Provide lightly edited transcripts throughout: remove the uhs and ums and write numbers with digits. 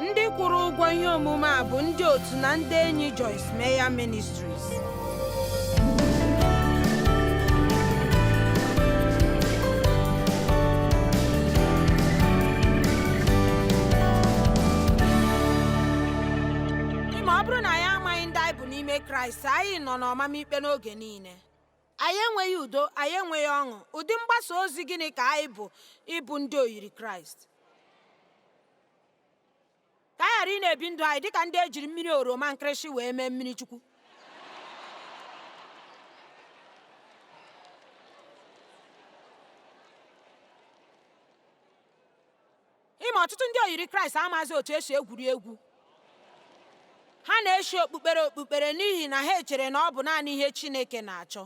Ndị kwụrụ ụgwọ ihe omume a bụ ndị otu na ndị enyi Joyce Meyer Ministries. Ma ọ bụrụ na anyị amaghị ndị anyị bụ n'ime Kraịst, anyị nọ n'ọmamikpe n'oge niile. Anyị enweghị udo, anyị enweghị ọṅụ. Ụdị mgbasa ozi gịnị ka anyị bụ ịbụ ndị oyiri Kraịst? Ka anyị ghara ị na-ebi ndụ anyị dịka ndị ejiri mmiri oroma nkịrịsị wee mee mmiri chukwu. Ịma ọtụtụ ndị oyiri Kraịst amaghịzi otu esi egwuri egwu. Ha na-eshi okpukpere okpukpere n'ihi na ha echere na ọ bụ naanị ihe Chineke na-achọ.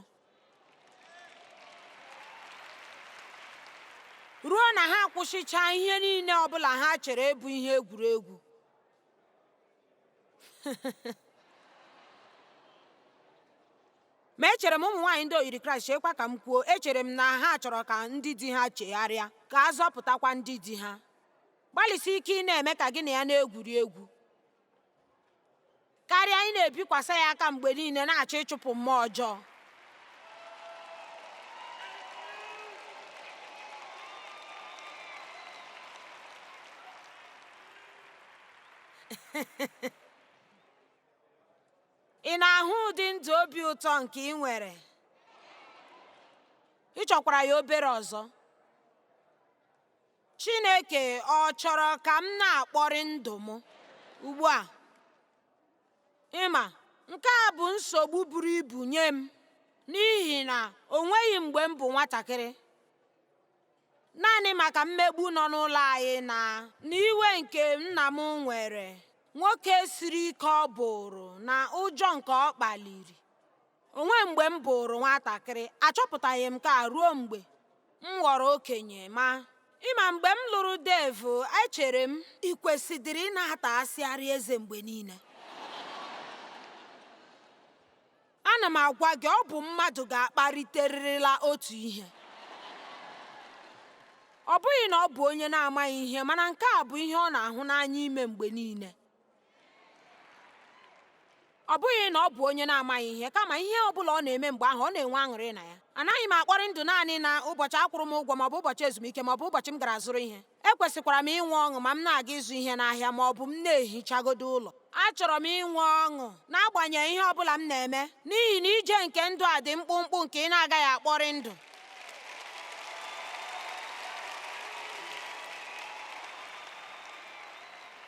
Ruo na ha akwụsịchaa ihe niile ọbụla ha chere bụ ihe egwuregwu. Ma echere m ụmụ nwaanyị ndị oyiri Kraịst, cheekwa ka m kwuo, echere m na ha chọrọ ka ndị di ha chegharịa, ka a zọpụtakwa ndị di ha. Gbalịsie ike ị na-eme ka gị na ya na-egwuri egwu karịa ị na-ebikwasị ya aka mgbe niile na-achọ ịchụpụ mmụọ ọjọọ. Ị na-ahụ ụdị ndụ obi ụtọ nke ị nwere? Ị chọkwara ya obere ọzọ? Chineke ọ chọrọ ka m na-akpọrị ndụ m ugbu a? Ịma, nke a bụ nsogbu buru ibu nye m n'ihi na o nweghị mgbe m bụ nwatakịrị. Naanị maka mmegbu nọ n'ụlọ anyị na iwe nke nna m nwere, nwoke siri ike ọ bụrụ na ụjọ nke ọ kpaliri. O nweghị mgbe m bụrụ nwatakịrị, achọpụtaghị m nke a ruo mgbe m ghọrọ okenye. Ma ịma, mgbe m lụrụ Dave, echere m, ị kwesịdịrị ị na-ataghasịgharị eze mgbe niile. Ana m agwa gị, ọ bụ mmadụ ga-akparịterịrịla otu ihe. Ọ bụghị na ọ bụ onye na-amaghị ihe, mana nke a bụ ihe ọ na-ahụ n'anya ime mgbe niile. Ọ bụghị na ọ bụ onye na-amaghị ihe, kama ihe ọ bụla ọ na-eme mgbe ahụ, ọ na-enwe aṅụrị na ya. Anaghị m akpọrị ndụ naanị na ụbọchị akwụrụ m ụgwọ maọbụ ụbọchị ezumike maọbụ ụbọchị m gara zụrụ ihe. Ekwesịkwara m inwe ọṅụ ma m na-aga ịzụ ihe n'ahịa maọbụ m na-ehichagodo ụlọ. Achọrọ m inwe ọṅụ n'agbanyeghị ihe ọ bụla m na-eme, n'ihi na ije nke ndụ a dị mkpụmkpụ nke ị na-agaghị akpọrị ndụ.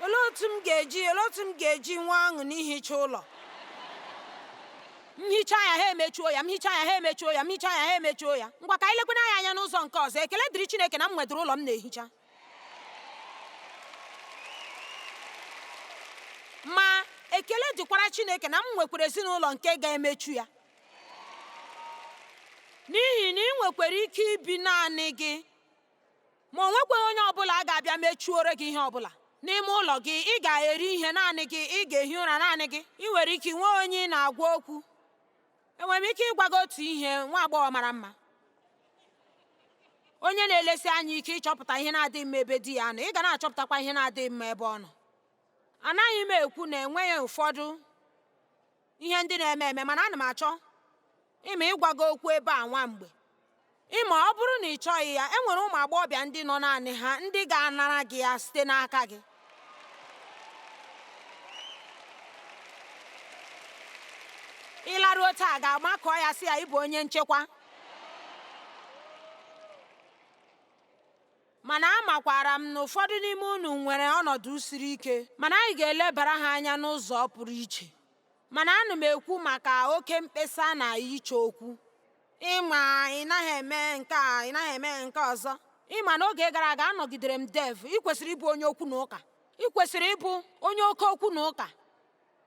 Olee otu m ga-eji olee otu m ga-eji nwee ọṅụ n'ihicha ụlọ? M hichaa ya, ha emechuo ya, m hichaa ya, ha emechuo ya, m hichaa ya, ha emechuo ya. Ngwa, ka anyị lekwana ya anya n'ụzọ nke ọzọ. Ekele dịrị Chineke na m nwedịrị ụlọ m na-ehicha. Ma ekele dịkwara Chineke na m nwekwara ezinụlọ nke ga-emechu ya. N'ihi na ị nwekwara ike ibi naanị gị, ma o nwekwaghị onye ọbụla ga-abịa mechuore gị ihe ọbụla n'ime ụlọ gị. Ị ga-eri ihe naanị gị, ị ga-ehi ụra naanị gị, ị nwere ike inwe onye ị na-agwa okwu. Enwere m ike ịgwa gị otu ihe, nwa agbọghọ mara mma, onye na-elesi anya ike ịchọpụta ihe na-adịghị mma ebe di ya nọ, ị ga na-achọpụtakwa ihe na-adịghị mma ebe ọ nọ. Anaghị m ekwu na enweghị ụfọdụ ihe ndị na-eme eme, mana ana m achọ ịma ịgwa gị okwu ebe a nwa mgbe. Ịma, ọ bụrụ na ị chọghị ya, e nwere ụmụ agbọghọbịa ndị nọ naanị ha ndị ga-anara gị ya site n'aka gị. Ị laruo taa, ga-amakụọ ya sị ya ị bụ onye nchekwa. Mana amakwara m na ụfọdụ n'ime unu nwere ọnọdụ siri ike, mana anyị ga-elebara ha anya n'ụzọ pụrụ iche. Mana ana m ekwu maka oke mkpesa na ịchọ okwu. Ịma, ị naghị eme nke a, ị naghị eme nke ọzọ. Ịma, n'oge gara aga anọgidere m Dave, ị kwesịrị ịbụ onye okwu na ụka. Ị kwesịrị ịbụ onye oke okwu na ụka.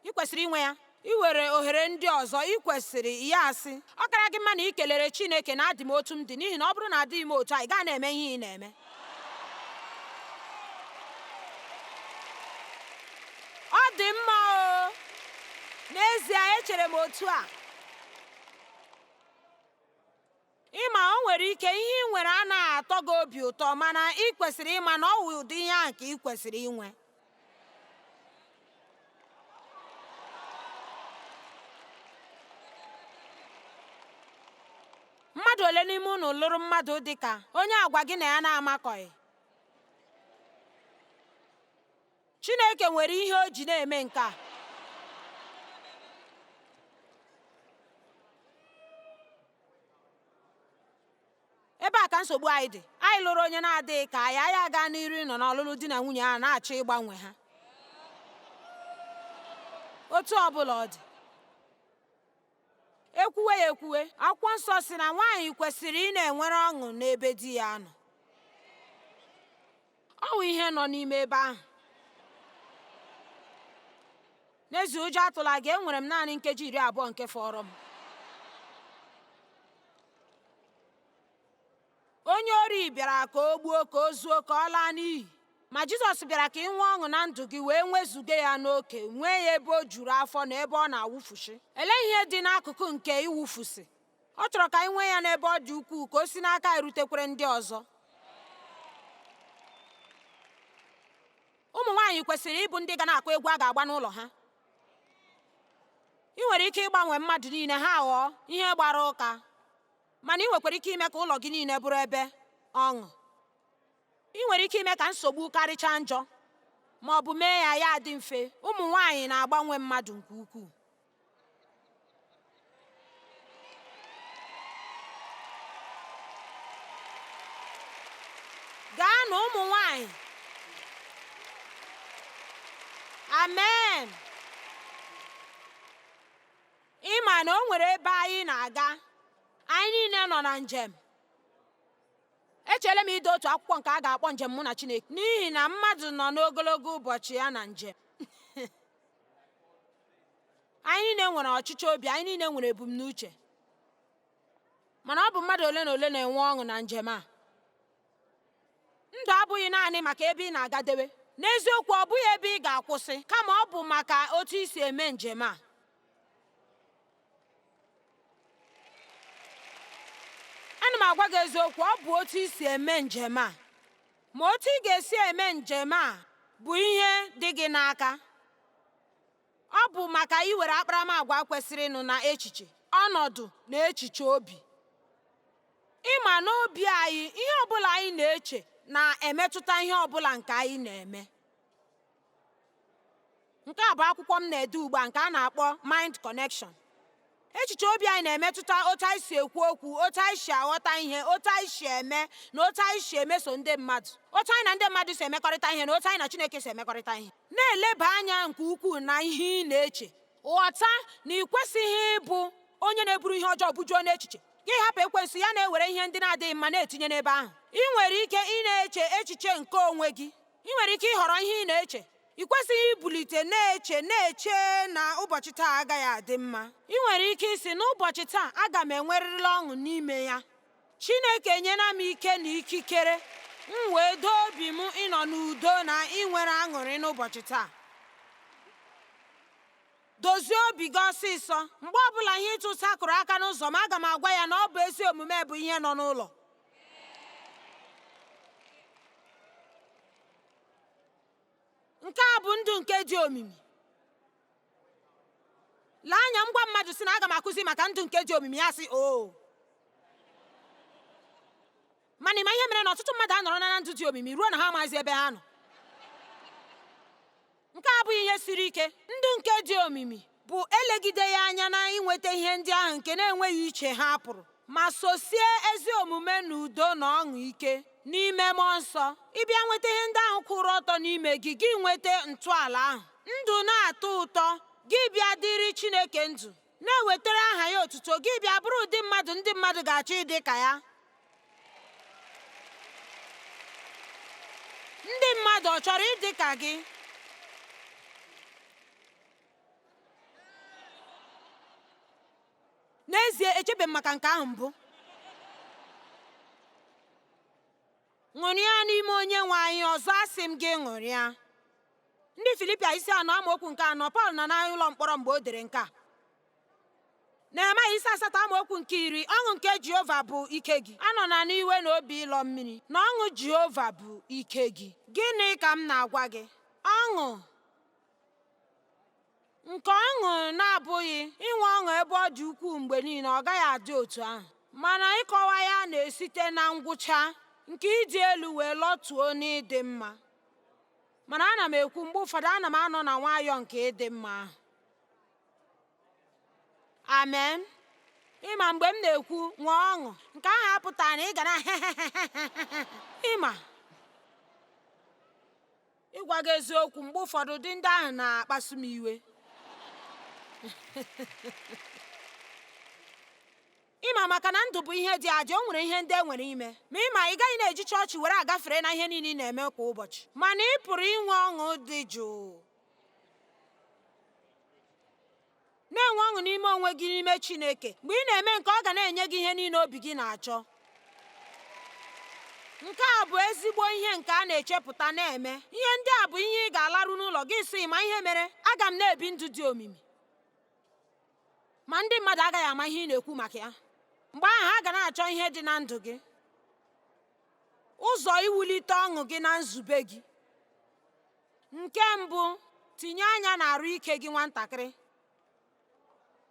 Ị kwesịrị inwe ya. Ị were ohere ndị ọzọ, ị kwesịrị ya asị. Ọ kara gị mma na ị kelere Chineke na adị m otu m dị, n'ihi na ọ bụrụ na adịghị m otu a, ị gaghị na-eme ihe ị na-eme. Ọ dị mma o. N'ezie, echere m otu a. Ịma, o nwere ike ihe ị nwere anaghị atọ gị obi ụtọ, mana ị kwesịrị ịma na ọ wụ ụdị ihe ahụ ka ị kwesịrị inwe. Mmadụ ole n'ime unu lụrụ mmadụ dị ka onye agwa gị na ya na-amakọghị? Chineke nwere ihe o ji na-eme nke a. Ebe a ka nsogbu anyị dị. Anyị lụrụ onye na-adịghị ka anyị, anyị aga n'iru ịnọ n'ọlụlụ di na nwunye ahụ na-achọ ịgbanwe ha. Otu ọ bụla ọ dị, ekwuwe ya ekwuwe, akwụkwọ nsọ sị na nwaanyị kwesịrị ị na-enwere ọṅụ n'ebe di ya nọ. Ọ wụ ihe nọ n'ime ebe ahụ. N'ezie ụjọ atụla gị, enwere m naanị nkeji 20 nke fọrọ m. Onye ori bịara ka o gbuo, ka o zuo, ka ọ laa n'iyi. Ma Jizọs bịara ka ị nwee ọṅụ na ndụ gị wee nwezuga ya n'oke, nwee ya ebe o juru afọ na ebe ọ na-awụfushi. Elee ihe dị n'akụkụ nke ịwụfusi? Ọ chọrọ ka anyị nwee ya n'ebe ọ dị ukwuu ka o si n'aka anyị rutekwere ndị ọzọ. Ụmụ nwaanyị kwesịrị ịbụ ndị ga na-akụ egwu a ga-agba n'ụlọ ha. Ị nwere ike ịgbanwe mmadụ niile ha ghọọ ihe gbara ụka, mana ị nwekwara ike ime ka ụlọ gị niile bụrụ ebe ọṅụ. Ị nwere ike ime ka nsogbu karịchaa njọ ma ọ bụ mee ya ya adị mfe. Ụmụ nwaanyị na-agbanwe mmadụ nke ukwuu. Gaanụ ụmụ nwaanyị. Amen. Ị ma na o nwere ebe anyị na-aga. Anyị niile nọ na njem. Echeela m ide otu akwụkwọ nke a ga-akpọ Njem Mụ na Chineke, n'ihi na mmadụ nọ n'ogologo ụbọchị ya na njem. Anyị niile nwere ọchịchọ obi, anyị niile nwere ebumnuche, mana ọ bụ mmadụ ole na ole na-enwe ọṅụ na njem a. Ndụ abụghị naanị maka ebe ị na-agadewe. N'eziokwu, ọ bụghị ebe ị ga-akwụsị, kama ọ bụ maka otu i si eme njem a. Ana m agwa gị eziokwu, ọ bụ otu i si eme njem a. Ma otu ị ga-esi eme njem a bụ ihe dị gị n'aka. Ọ bụ maka iwere akparamagwa kwesịrịnụ na echiche, ọnọdụ na echiche obi. Ị ma n'obi anyị, ihe ọ bụla anyị na-eche na-emetụta ihe ọ bụla nke anyị na-eme. Nke a bụ akwụkwọ m na-ede ugbu a nke a na-akpọ Mind Connection. Echiche obi anyị na-emetụta otu anyị si ekwu okwu, otu anyị si aghọta ihe, otu anyị si eme, na otu anyị si emeso ndị mmadụ, otu anyị na ndị mmadụ si emekọrịta ihe, na otu anyị na Chineke si emekọrịta ihe. Na-eleba anya nke ukwuu na ihe ị na-eche. Ghọta na ị kwesịghị ịbụ onye na-eburu ihe ọjọọ bujuo n'echiche. Gị hapụ ekwensu ya na-ewere ihe ndị na-adịghị mma na-etinye n'ebe ahụ. Ị nwere ike ị na-eche echiche nke onwe gị. Ị nwere ike ịhọrọ ihe ị na-eche. Ị kwesịghị ibulite na-eche na-eche na ụbọchị taa agaghị adị mma. Ị nwere ike ịsị, n'ụbọchị taa aga m enwerịrị ọṅụ n'ime ya. Chineke enyela m ike na ikikere m wee doo obi m ịnọ n'udo na inwere aṅụrị n'ụbọchị taa. Dozie obi gị ọsịsọ. Mgbe ọbụla ihe ịta ụta kụrụ aka n'ụzọ m, aga m agwa ya na ọ bụ ezi omume bụ ihe nọ n'ụlọ. Nke a bụ ndụ nke dị omimi. Lee anya, ngwa mmadụ sị na aga m akụzi maka ndụ nke dị omimi, ya sị oo. Mana ịma ihe mere na ọtụtụ mmadụ anọrọ na ndụ dị omimi ruo na ha amaghịzi ebe ha nọ. Nke a abụghị ihe siri ike. Ndụ nke dị omimi bụ elegide ya anya na inweta ihe ndị ahụ nke na-enweghị iche ha pụrụ, ma sosie ezi omume na udo na ọṅụ ike n'ime mmụọ nsọ. Ị bịa nweta ihe ndị ahụ kwụrụ ọtọ n'ime gị, gị nweta ntọala ahụ. Ndụ na-atọ ụtọ, gị bịa dịrị Chineke ndụ, na-ewetara aha ya otuto, gị bịa bụrụ ụdị mmadụ ndị mmadụ ga-achọ ịdị ka ya. Ndị mmadụ ọ chọrọ ịdị ka gị? N'ezie, echebeghị m maka nke ahụ mbụ. Ṅụrịa n'ime Onyenwe anyị, ọzọ asị m gị ṅụrịa. Ndị Filipia isi 4 amaokwu nke 4, Pọl nọ n'ụlọ mkpọrọ mgbe o dere nke a. Nehemaya isi 8 amaokwu nke 10, ọṅụ nke Jehova bụ ike gị. Anọ na n'iwe na obi ịlọ mmiri, na ọṅụ Jehova bụ ike gị. Gịnị ka m na-agwa gị? Ọṅụ nke ọṅụ na-abụghị inwe ọṅụ ebe ọ dị ukwuu mgbe niile, ọ gaghị adị otu ahụ. Mana ịkọwa ya na-esite na ngwụcha nke ịdị elu wee lọtuo n'ịdị mma. Mana ana m ekwu mgbe ụfọdụ ana m anọ na nwayọọ nke ịdị mma ahụ. Amen. Ịma mgbe m na-ekwu nwee ọṅụ, nke ahụ apụtaghị na ị ga na ịma ịgwa gị eziokwu, mgbe ụfọdụ ụdị ndị ahụ na-akpasu m iwe. Ịma maka na ndụ bụ ihe dị adị, o nwere ihe ndị e nwere ime. Ma ịma ị gaghị na-eji chọọchị were agafere na ihe niile ị na-eme kwa ụbọchị. Mana ị pụrụ inwe ọṅụ dị jụụ, na-enwe ọṅụ n'ime onwe gị n'ime Chineke. Mgbe ị na-eme nke ọ ga na-enye gị ihe niile obi gị na-achọ. Nke a bụ ezigbo ihe nke a na-echepụta na-eme. Ihe ndị a bụ ihe ị ga-alaru n'ụlọ gị sị, ma ihe mere aga m na-ebi ndụ dị omimi. Ma ndị mmadụ agaghị ama ihe ị na-ekwu maka ya. Mgbe ahụ ha ga na-achọ ihe dị na ndụ gị, ụzọ iwulite ọṅụ gị na nzube gị. Nke mbụ, tinye anya n'arụ ike gị nwatakịrị.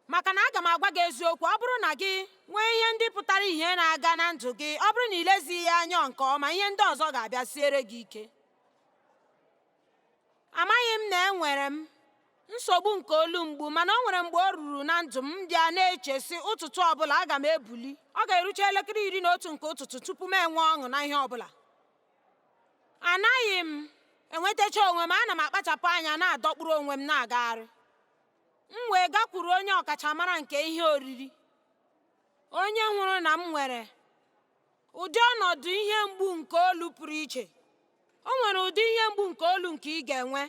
Maka na aga m agwa gị eziokwu, ọ bụrụ na gị nwee ihe ndị pụtara ihe na-aga na ndụ gị, ọ bụrụ na ị lezighị ya anya nke ọma, ihe ndị ọzọ ga-abịa siere gị ike. Amaghị m na enwere m nsogbu nke olu mgbu, mana o nwere mgbe o ruru na ndụ m bịa na-eche sị, ụtụtụ ọbụla aga m ebuli. Ọ ga-erucha elekere 11 nke ụtụtụ tupu m enwe ọṅụ na ihe ọbụla. Anaghị m enwetacha onwe m, ana m akpachapụ anya na-adọkpụrụ onwe m na-agagharị. M wee gakwuru onye ọkachamara nke ihe oriri, onye hụrụ na m nwere ụdị ọnọdụ ihe mgbu nke olu pụrụ iche. O nwere ụdị ihe mgbu nke olu nke ị ga-enwe.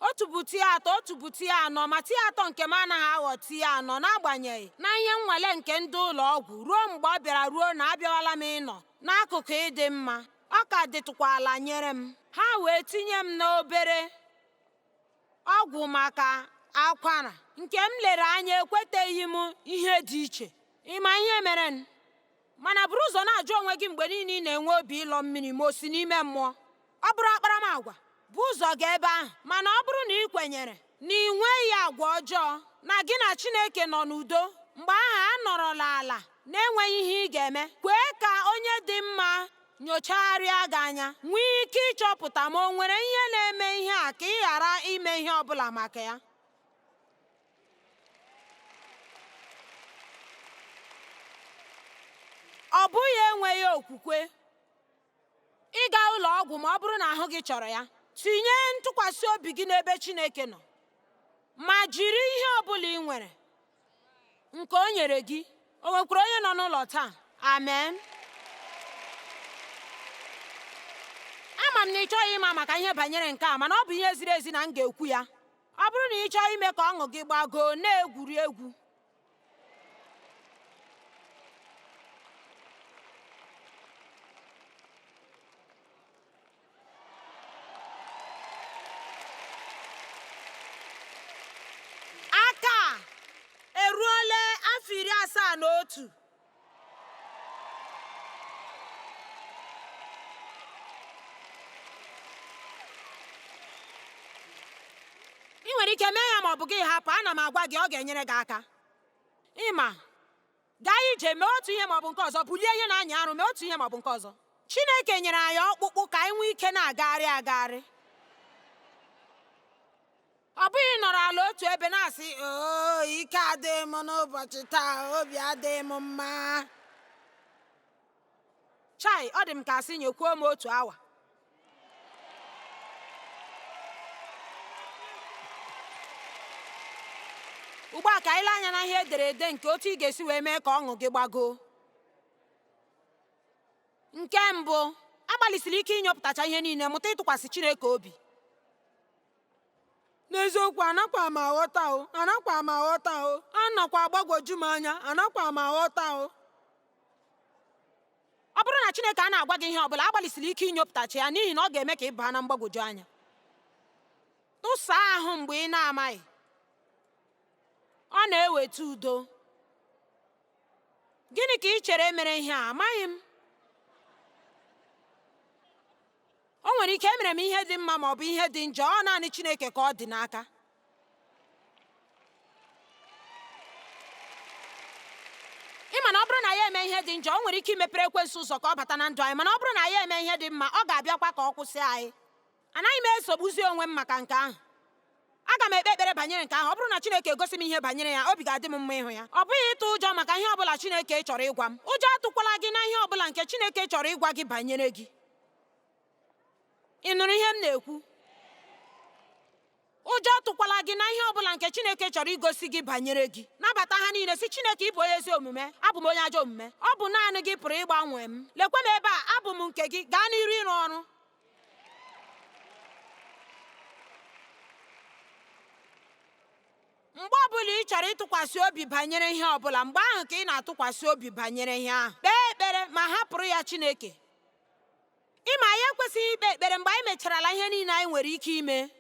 Otu bụ tie atọ, otu bụ tie anọ, ma tie atọ nke m anaghị aghọ tie anọ n'agbanyeghị na ihe nnwale nke ndị ụlọ ọgwụ ruo mgbe ọ bịara ruo na abịawala m ịnọ n'akụkụ ịdị mma. Ọ ka dịtụkwala nyere m. Ha wee tinye m n'obere ọgwụ maka akwara nke m lere anya ekweteghị m ihe dị iche. Ị ma ihe mere? Mana buru ụzọ na-ajụ onwe gị mgbe niile ị na-enwe obi ịlọ mmiri ma o si n'ime mmụọ. Ọ bụrụ akparamagwa, bụ ụzọ gaa ebe ahụ. Mana ọ bụrụ na ị kwenyere na ị nweghị agwa ọjọọ, na gị na Chineke nọ n'udo, mgbe ahụ anọrọla ala na-enweghị ihe ị ga-eme. Kwee ka onye dị mma nyochagharịa gị anya, nwee ike ịchọpụta ma o nwere ihe na-eme ihe a ka ị ghara ime ihe ọ bụla maka ya. Ọ bụghị enweghị okwukwe ịga ụlọ ọgwụ ma ọ bụrụ na ahụ gị chọrọ ya. Tinye ntụkwasị obi gị n'ebe Chineke nọ, ma jiri ihe ọ bụla ị nwere nke o nyere gị. O nwekwara onye nọ n'ụlọ taa? Amen. Ama m na ị chọghị ịma maka ihe banyere nke a, mana ọ bụ ihe ziri ezi na m ga-ekwu ya. Ọ bụrụ na ị chọọ ime ka ọṅụ gị gbagoo, na-egwuri egwu. Aka a eruola afọ 71. Ị nwere ike mee ya ma ọ bụ gị hapụ. Ana m agwa gị, ọ ga-enyere gị aka. Ịma gaa ije, mee otu ihe ma ọ bụ nke ọzọ, bulie ihe na-anya arụ, mee otu ihe ma ọ bụ nke ọzọ. Chineke nyere anyị ọkpụkpụ ka anyị nwee ike na-agagharị agagharị. Ọ bụghị nọrọ ala otu ebe na-asị, oo, ike adịghị m n'ụbọchị taa, obi adịghị m mma. Chai, ọ dị m ka asị nyekwuo m otu awa. Ugbu a ka anyị lee anya na ihe ederede nke otu ị ga-esi wee mee ka ọṅụ gị gbagoo. Nke mbụ, agbalịsiri ike inyopụtacha ihe niile, mụta ịtụkwasị Chineke obi. N'eziokwu, anakwa m aghọta o, anakwa m aghọta o, anakwa agbagwoju m anya, anakwa m aghọta o. Ọ bụrụ na Chineke a na-agwa gị ihe ọ bụla, agbalịsiri ike inyopụtacha ya, n'ihi na ọ ga-eme ka ị baa na mgbagwoju anya. Tụsaa ahụ mgbe ị na-amaghị. Ọ na-eweta udo. Gịnị ka ị chere mere ihe a? Amaghị m. O nwere ike emere m ihe dị mma ma ọ bụ ihe dị njọ. Ọ naanị Chineke ka ọ dị n'aka. Ị ma Ịma na ọ bụrụ na ya eme ihe dị njọ, o nwere ike imepere ekwensu ụzọ ka ọ bata na ndụ anyị, mana ọ bụrụ na ya eme ihe dị mma, ọ ga-abịakwa ka ọ kwụsị anyị. Anaghị m esogbuzi onwe m maka nke ahụ. Aga m ekpe ekpere banyere nke ahụ. Ọ bụrụ na Chineke egosi m ihe banyere ya, obi ga-adị m mma ịhụ ya. Ọ bụghị ịtụ ụjọ maka ihe ọ bụla Chineke chọrọ ịgwa m. Ụjọ atụkwala gị na ihe ọ bụla nke Chineke chọrọ ịgwa gị banyere gị. Ị nụrụ ihe m na-ekwu? Ụjọ atụkwala gị na ihe ọ bụla nke Chineke chọrọ igosi gị banyere gị. Nabata ha niile, sị Chineke, ị bụ onye ezi omume, abụ m onye ajọ omume. Ọ bụ naanị gị pụrụ ịgbanwe m. Lekwe m ebe a, abụ m nke gị. Gaa n'iru ịrụ ọrụ. Mgbe ọbụla ị chọrọ ịtụkwasị obi banyere ihe ọbụla, mgbe ahụ ka ị na-atụkwasị obi banyere ihe ahụ. Kpee ekpere ma hapụrụ ya Chineke. Ịma anyị ekwesịghị ikpe ekpere mgbe anyị mecharala ihe niile anyị nwere ike ime.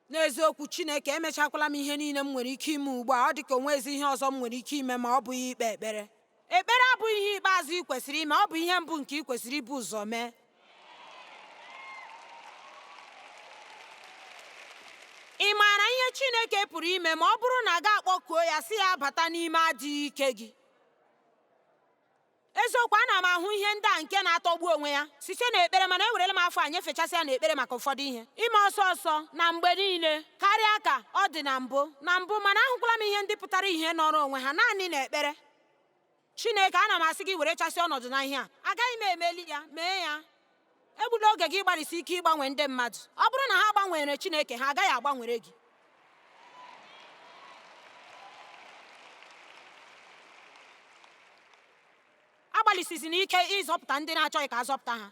N'eziokwu, Chineke, emechakwala m ihe niile m nwere ike ime ugbu a. Ọ dị ka o nwezi ihe ọzọ m nwere ike ime ma ọ bụghị ikpe ekpere. Ekpere abụghị ihe ikpeazụ ị kwesịrị ime, ọ bụ ihe mbụ nke ị kwesịrị ibu ụzọ mee. Ị maara ihe Chineke pụrụ ime ma ọ bụrụ na gị akpọkuo ya sị ya bata n'ime adịghị ike gị? Eziokwu, ana m ahụ ihe ndị a nke na-atọgbu onwe ya site n'ekpere, mana ewerela m afọ a nyefechasịa n'ekpere maka ụfọdụ ihe. Ime ọsọ ọsọ na mgbe niile karịa ka ọ dị na mbụ, mana ahụkwala m ihe ndị pụtara ihe nọrọ onwe ha naanị n'ekpere. Chineke, ana m asị gị werechasị ọnọdụ na ihe a. Agaghị m emeli ya, mee ya. Egbula oge gị gbalịsi ike ịgbanwe ndị mmadụ. Ọ bụrụ na ha gbanwere Chineke, ha agaghị agbanwere gị. Agbalịsizina ike ịzọpụta ndị na-achọghị ka a zọpụta ha.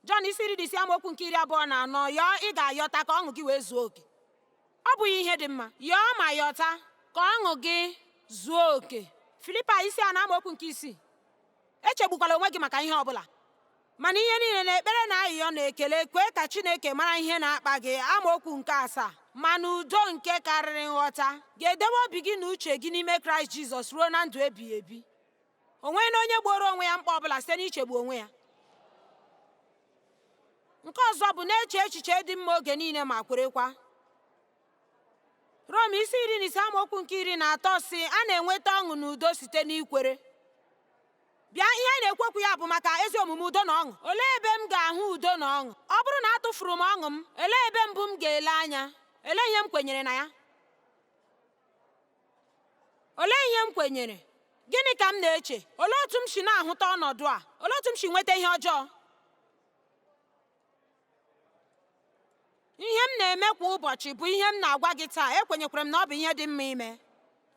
Jọn isi 16 amaokwu nke 24, yọọ ị ga-ayọta ka ọṅụ gị wee zuo oke. Ọ bụghị ihe dị mma. Yọọ ma yọta ka ọṅụ gị zuo oke. Filipa isi 4 amaokwu nke 6. Echegbukwala onwe gị maka ihe ọ bụla, mana ihe niile na ekpere na ayịyọ na ekele kwee ka Chineke mara ihe na-akpa gị. Amaokwu nke 7, mana udo nke karịrị nghọta ga-edewe obi gị na uche gị n'ime Kraịst Jizọs ruo na ndụ ebighị ebi. O nweghị na onye gboro onwe ya mkpa ọbụla site n'ichegbu onwe ya. Nke ọzọ bụ na-eche echiche dị mma oge niile ma kwerekwa. Rom isi 15 amaokwu nke 13 sị a na-enweta ọṅụ na udo site n'ikwere. Bịa, ihe anyị na-ekwu okwu ya bụ maka ezi omume, udo na ọṅụ. Olee ebe m ga-ahụ udo na ọṅụ? Ọ bụrụ na atụfuru m ọṅụ m, olee ebe mbụ m ga-ele anya? Olee ihe m kwenyere na ya? Olee ihe m kwenyere? Gịnị ka m na-eche? Olee otu m si na-ahụta ọnọdụ a? Olee otu m si nweta ihe ọjọọ? Ihe m na-eme kwa ụbọchị bụ ihe m na-agwa gị taa. Ekwenyekwara m na ọ bụ ihe dị mma ime.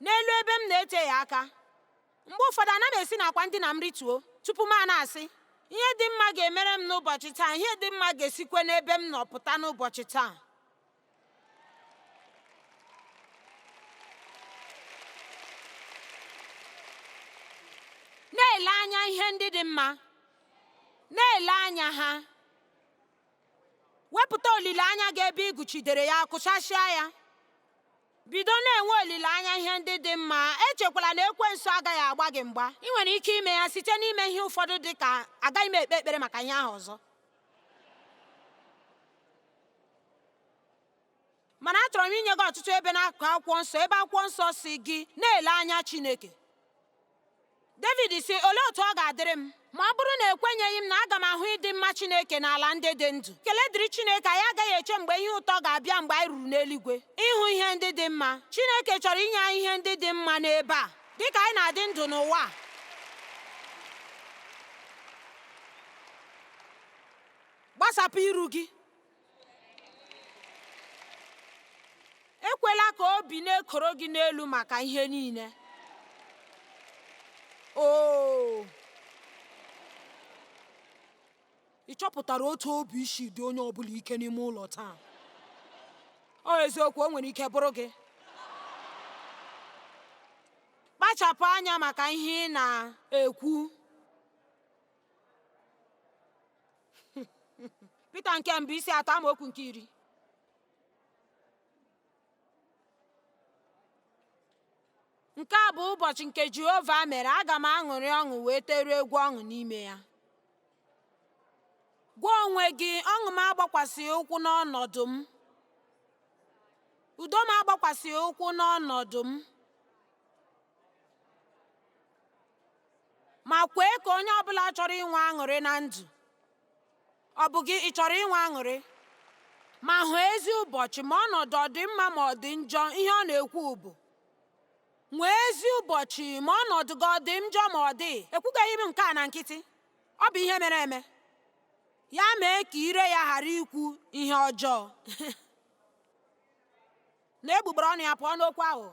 N'elu ebe m na-eteghị aka, mgbe ụfọdụ ana m esi n'akwa ndina m rituo tupu m na-asị ihe dị mma ga-emere m n'ụbọchị taa, ihe dị mma ga-esikwe n'ebe m nọ pụta n'ụbọchị taa. Na-ele anya ihe ndị dị mma, na-ele anya ha. Wepụta olileanya gị ebe ị gụchidere ya, kụchasịa ya. Bido na-enwe olileanya ihe ndị dị mma. Echekwala na ekwensu agaghị agba gị mgba. Ị nwere ike ime ya site n'ime ihe ụfọdụ dị ka agaghị m ekpe ekpere maka ihe ahụ ọzọ. Mana achọrọ m inye gị ọtụtụ ebe n'akụkụ akwụkwọ nsọ ebe akwụkwọ nsọ si gị na-ele anya Chineke. David sị, olee otu ọ ga-adịrị m ma ọ bụrụ na ekwenyeghị m na aga m ahụ ịdị mma Chineke n'ala ndị dị ndụ? Ekele dịrị Chineke, anyị agaghị eche mgbe ihe ụtọ ga-abịa mgbe anyị ruru n'eluigwe ịhụ ihe ndị dị mma. Chineke chọrọ inye anyị ihe ndị dị mma n'ebe a dịka anyị na-adị ndụ n'ụwa a. Gbasapụ iru gị. Ekwela ka obi na-ekoro gị n'elu maka ihe niile. Oo, ị chọpụtara otu obi isi dị onye ọbụla ike n'ime ụlọ taa? Ọ eziokwu, o nwere ike bụrụ gị. Kpachapụ anya maka ihe ị na-ekwu. Pita nke 2 isi 3 amaokwu nke 10. Nke a bụ ụbọchị nke Jehova mere, aga m aṅụrị ọṅụ wee teruo egwu ọṅụ n'ime ya. Gwa onwe gị, ọṅụ m agbakwasịghị ụkwụ n'ọnọdụ m, udo m agbakwasịghị ụkwụ n'ọnọdụ m. Ma kwee ka onye ọbụla chọrọ inwe aṅụrị na ndụ. Ọ bụ gị ị chọrọ inwe aṅụrị? Ma hụ ezi ụbọchị, ma ọnọdụ ọ dị mma ma ọ dị njọ, ihe ọ na-ekwu bụ nwee ezi ụbọchị, ma ọnọdụ gị ọ dị njọ ma ọ dịghị. Ekwugaghị m nke a na nkịtị, ọ bụ ihe mere eme. Ya mee ka ire ya ghara ikwu ihe ọjọọ na egbugbere ọnụ ya pụọ n'okwu aghụghọ.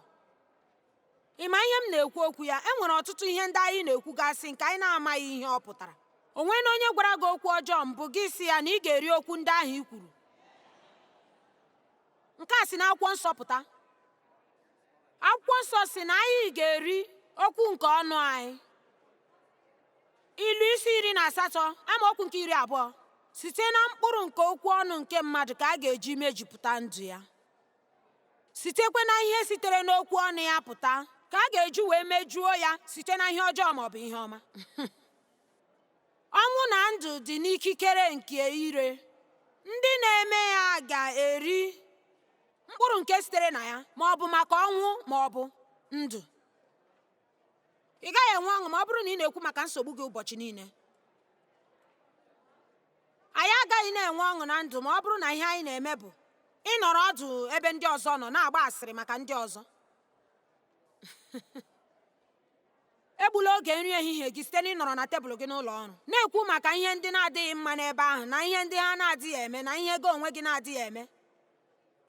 Ị ma ihe m na-ekwu okwu ya? E nwere ọtụtụ ihe ndị anyị na-ekwugasị nke anyị na-amaghị ihe ọ pụtara. O nwee na onye gwara gị okwu ọjọọ mbụ, gị sị ya na ị ga-eri okwu ndị ahụ i kwuru. Nke a si n'akwụkwọ nsọ pụta. Akwụkwọ nsọ si na anyị ga-eri okwu nke ọnụ anyị. Ilu isi 18 amaokwu nke 20. Site na mkpụrụ nke okwu ọnụ nke mmadụ ka a ga-eji mejupụta ndụ ya. Sitekwa na ihe sitere n'okwu ọnụ ya pụta ka a ga-eji wee mejuo ya site na ihe ọjọọ ma ọ bụ ihe ọma. Ọnwụ na ndụ dị n'ikikere nke ire. Ndị na-eme ya ga-eri mkpụrụ nke sitere na ya, ma ọ bụ maka ọnwụ ma ọ bụ ndụ. Ị gaghị enwe ọṅụ ma ọ bụrụ na ị na-ekwu maka nsogbu gị ụbọchị niile. Anyị agaghị na-enwe ọṅụ na ndụ ma ọ bụrụ na ihe anyị na-eme bụ ịnọrọ ọdụ ebe ndị ọzọ nọ na-agba asịrị maka ndị ọzọ. Egbula oge nri ehihie gị site n'ịnọrọ na tebụl gị n'ụlọ ọrụ na-ekwu maka ihe ndị na-adịghị mma n'ebe ahụ na ihe ndị ha na-adịghị eme na ihe gị onwe gị na-adịghị eme.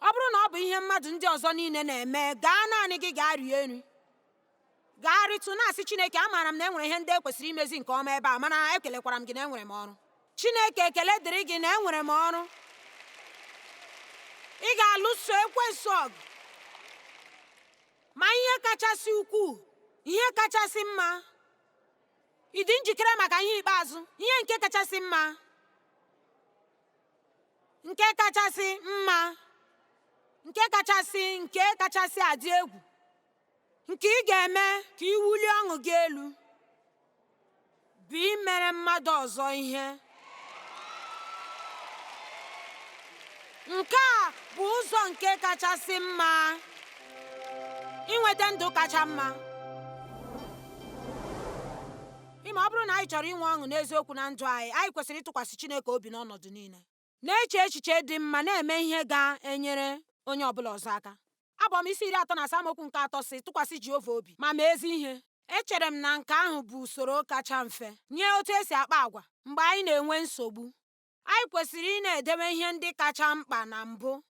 Ọ bụrụ na ọ bụ ihe mmadụ ndị ọzọ niile na-eme, gaa naanị gị gaa rie nri. Gaa rịtụ na-asị Chineke, amaara m na e nwere ihe ndị e kwesịrị imezi nke ọma ebe a, mana ekelekwara m gị na enwere m ọrụ. Chineke, ekele dịrị gị na enwere m ọrụ. Ị ga-alụso ekwensu ọgụ. Ma ihe kachasị ukwuu, ihe kachasị mma, ị dị njikere maka ihe ikpeazụ, ihe nke kachasị mma, nke kachasị mma, nke kachasị nke kachasị adị egwu, nke ị ga-eme ka ị wulie ọṅụ gị elu, bụ imere mmadụ ọzọ ihe. Nke a bụ ụzọ nke kachasị mma inweta ndụ kacha mma. Ịma, ọ bụrụ na anyị chọrọ inwe ọṅụ n'eziokwu na ndụ anyị, anyị kwesịrị ịtụkwasị Chineke obi n'ọnọdụ niile, na-eche echiche dị mma, na-eme ihe ga-enyere onye ọbụla ọzọ aka. Abụ Ọma isi 37 amaokwu nke 3 sị, tụkwasị Jehova obi ma mee ezi ihe. Echere m na nke ahụ bụ usoro kacha mfe nye otu esi akpa agwa mgbe anyị na-enwe nsogbu. Anyị kwesịrị ị na-edewe ihe ndị kacha mkpa na mbụ.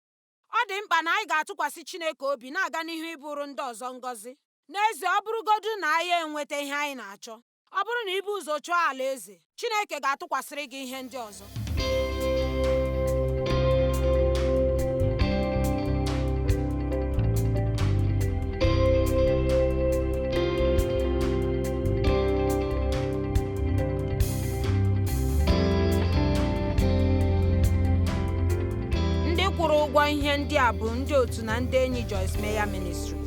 Ọ dị mkpa na anyị ga-atụkwasị Chineke obi, na-aga n'ihu ịbụrụ ndị ọzọ ngọzi. N'ezie, ọ bụrụgodu na anyị enweta ihe anyị na-achọ, ọ bụrụ na ibu ụzọ chọọ alaeze, Chineke ga-atụkwasịrị gị ihe ndị ọzọ. Ndị kwụrụ ụgwọ ihe ndị a bụ ndị otu na ndị enyi Joyce Meyer Ministries.